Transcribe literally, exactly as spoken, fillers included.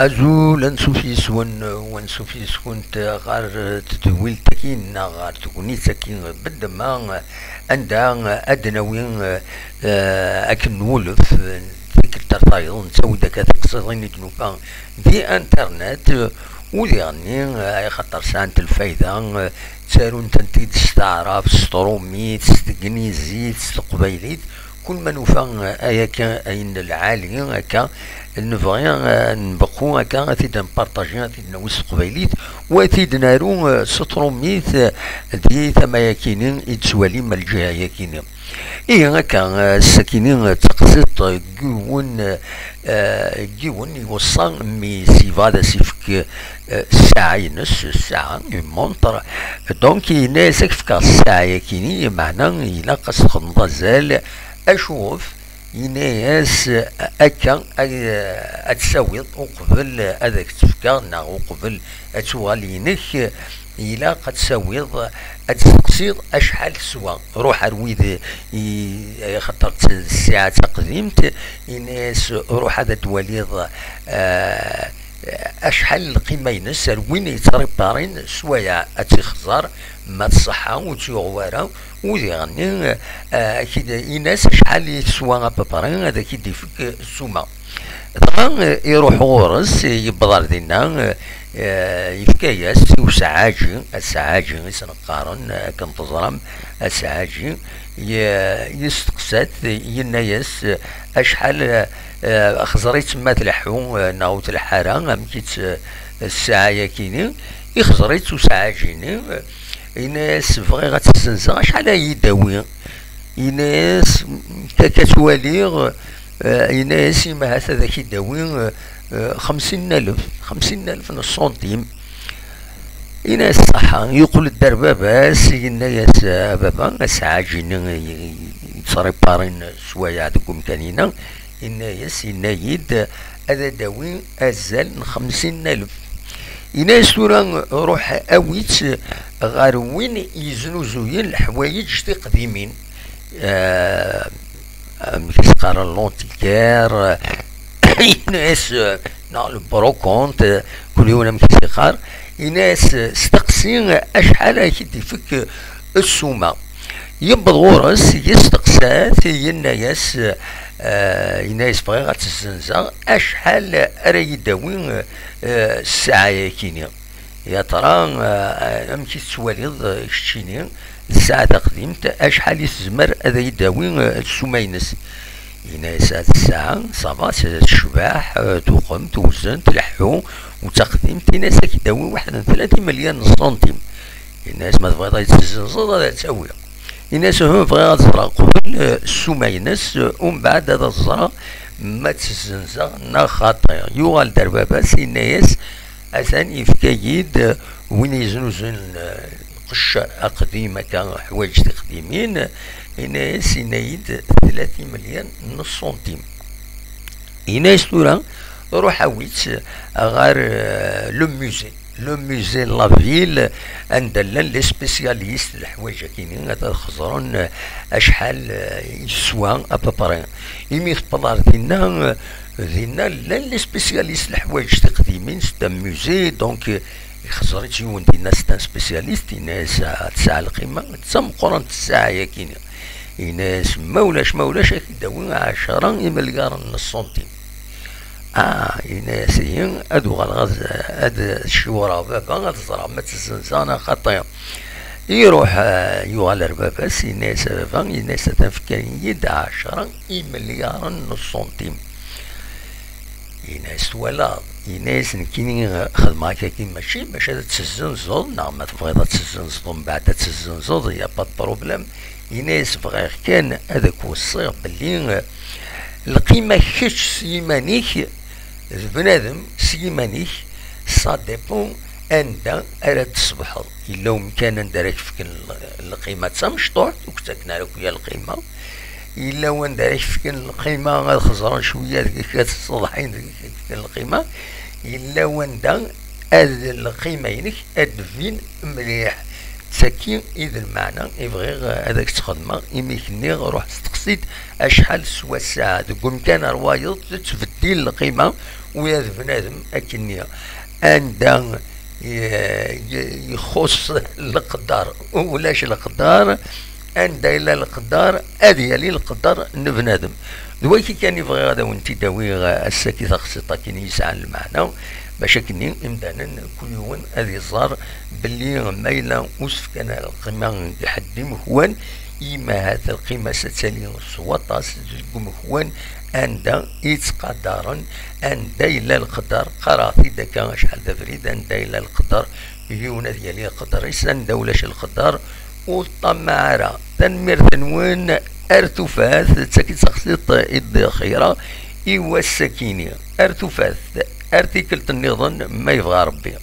Azul, ansuf yes-wen, u ansuf yes-kunt ɣer tedwilt-agi neɣ ɣer tegnit-agi bedma, anda ad d-nawi, eh, akken nwulef, eh, tikkelt ar tayeḍ, nettawi-d akka tiqsiḍin i d-nufa di internet, u diɣenni, eh, axaṭer sɛant lfayda, eh, ttarunt-tent-id s taɛrabt, s trumit, s tegnizit, s teqbaylit, kul ma nufa, eh, ay akka, ayen lɛali akka, nebɣi, eh, nbeqqu akka, ad t-id-npartaji, ad t-id-nawi s teqbaylit, u ad t-id-naru, eh, s trumit, eh, di tama-yakini i d-tettwalim, lǧiha-yakini. Ihi akka, eh, sakini, eh, d taqsiṭ, eh, n yiwen, eh, eh, n yiwen iweṣṣa mmi-s, yebɣa ad as-ifk, eh, ssaɛa-ines, ssaɛa, une montre. Donc, yenna-yas, ad k-fkeɣ ssaɛa-yakini, meɛna ilaq ad s-txedmeḍ azal, acuɣef? Yenna-yas, akka, ad, ad tt-tawiḍ uqbel ad ak-tt-fkeɣ, neɣ uqbel ad tuɣal inek, ilaq ad tt-tawiḍ, ad testeqsiḍ acḥal teswa. Ruḥ ar wid i, axaṭer d ssaɛa taqdimt, yenna-yas, ruḥ ad d-twaliḍ, eh, acḥal lqima-ines, ar win yettṛiparin sswayeɛ ad tt-ixẓer, ma tṣeḥḥa ur tt-yuɣ wara, u diɣenni, eh, ad k-id-, in-as acḥal i teswa à peu près, ad ak-id-ifk ssuma. Dɣa, eh, iruḥ ɣur-s, yewweḍ ar dinna, eh, yefka-yas i useɛɛaǧi, aseɛɛaǧi i s-neqqaren, akken teẓram, aseɛɛaǧi, ye-, yesteqsa-t, yenna-yas, eh, acḥal, eh, xẓer-itt ma tleḥḥu, eh, neɣ ur tleḥḥu ara, amek-itt, eh, ssaɛa-yakini, ixẓer-itt useɛɛaǧi-nni, eh, yenna-yas, bɣiɣ ad tt-ssenzeɣ, acḥal ad iyi-d-tawi? Yenna-yas, akka ad twaliɣ, eh, yenna-yas, imahat ad ak-id-tawi, eh, eh, xemsin alef, xemsin alef n ṣṣuntim. Yenna-yas, ṣṣeḥḥa. Yeqqel-d ar baba-s, yenna-yas, a baba, aseɛɛaǧi-nni i, i, i yettṛiparin sswayeɛ deg umkan-inna, yenna-yas, yenna-yi-d ad d-awi azal n xemsin alef. Yenna-yas, tura ruḥ awi-tt ɣer win yeznuzuyen leḥwayeǧ tiqdimin. Eh, amek i s-qqaren, l'antiquaire, eh, yenna-yas, eh, neɣ le brocante, eh, kul yiwen amek i s-iqqar, yenna-yas, eh, steqsi acḥal ara k-id-ifek, eh, ssuma. Yewweḍ ɣur-s, yesteqsa-t, yenna-yas, eh, yenna-yas, bɣiɣ ad tt-ssenzeɣ, acḥal ara yi-d-tawi, eh, ssaɛa-yakini? Ya tara, eh, amek i tettwaliḍ, eh, keččini, ssaɛa taqdimt, acḥal i tezmer ad yi-d-tawi, eh, ssuma-ines? Yenna-yas, ah, ssaɛa, ça va, tecbeḥ, eh, tuqem, tewzen, tleḥḥu, u d taqdimt, yenna-yas, ad k-id-tawi waḥed n tlata imelyan n ṣṣuntim. Yenna-yas, ma tebɣiḍ ad tt-tessenzeḍ, ad tt-awiɣ. Yenna-yas, uhu, bɣiɣ ad ẓreɣ qbel, eh, ssuma-ines, eh, umbeɛd ad ẓreɣ ma tt-ssenzeɣ neɣ xaṭi. Yuɣal-d ar baba-s, yenna-yas, atan yefka-yi-d, eh, win yeznuzen, eh, lqecc aqdim akka, ḥwayeǧ tiqdimin, yenna-yas, yenna-yi-d tlata imelyan n ṣṣuntim. Yenna-yas, tura ruḥ awi-tt ɣer, eh, le musée. Le musée de la ville, anda llan les spécialistes, leḥwayeǧ akini, ad xeẓren, eh, acḥal, eh, yeswa à peu près. Imi tewweḍ ar dinna, eh, dinna llan les spécialistes, leḥwayeǧ tiqdimin, c'est un musée, donc, eh, ixeẓer-itt yiwen dinna, c'est un spécialiste, yenna-yas, ah, tesɛa lqima, d tameqqrant ssaɛa-yakini. Yenna-yas, ma ulac, ma ulac, ad k-id-awi ɛecra imelyaṛen n ṣṣuntim. Ah, yenna-yas, ihi, ad uɣaleɣ ad, ad ciwreɣ baba, ad ẓreɣ ma tt-ssenzeɣ neɣ xaṭi. Iruḥ, ah, yuɣal ar baba-s, yenna-yas, a baba, yenna-yas, atan fkan-iyi-d ɛecra imelyaṛen n ṣṣuntim. Yenna-yas, twalaḍ, yenna-yas, nekkini xedmeɣ-ak-agi mačči bac ad tt-tessenzeḍ, neɣ ma tebɣiḍ ad tt-tessenzeḍ, mbeɛd ad tt-tessenzeḍ, y a pas de problème. Yenna-yas, bɣiɣ kan ad ak-weṣṣiɣ belli, eh, lqima kečč s yiman-ik, d bnadem s yiman-ik, ça dépend anda ara d-tesbeḥeḍ. Yella umkan anda ara k-fken l-, lqima d tamecṭuḥt, ur k-ttaken ara akk yal lqima. Yella wanda ara k-fken lqima, ad xeẓren cwiya deg-k, ad ṣṣeḍḥin deg-k, ad k-fken lqima. Yella wanda ad lqima-inek ad d-tbin mliḥ. D tagi i d lmeɛna i bɣiɣ ad ak-tt-xedmeɣ, imi k-nniɣ ruḥ steqsi-d acḥal teswa ssaɛa. Deg umkan ar wayeḍ tettbeddil lqima, Ula d bnadem akkenni, anda ixuṣṣ leqder, ulac leqder, anda yella leqder ad yali leqder n bnadem. D wagi kan i bɣiɣ ad awen-t-id-awiɣ ass-agi, taxṣiṭ akken yesɛan lmeɛna, bac akkenni imdanen kul yiwen ad iẓer belli ma yella ur s-fkan ara lqima i ḥedd imekwan, imahat lqima-s ad tali s waṭas deg umekwan anda i ttqadaren, anda yella leqder, qqareɣ-t-id akka acḥal d abrid, anda yella leqder, yiwen ad yali leqder-is, anda ulac leqder, ur ṭṭamaɛ ara. Tanemmirt-nwen, ar tufat, d tagi i d taxṣiṭ i d-xeyyreɣ i wass-akini. Ar tufat, ar tikkelt nniḍen, ma yebɣa Rebbi.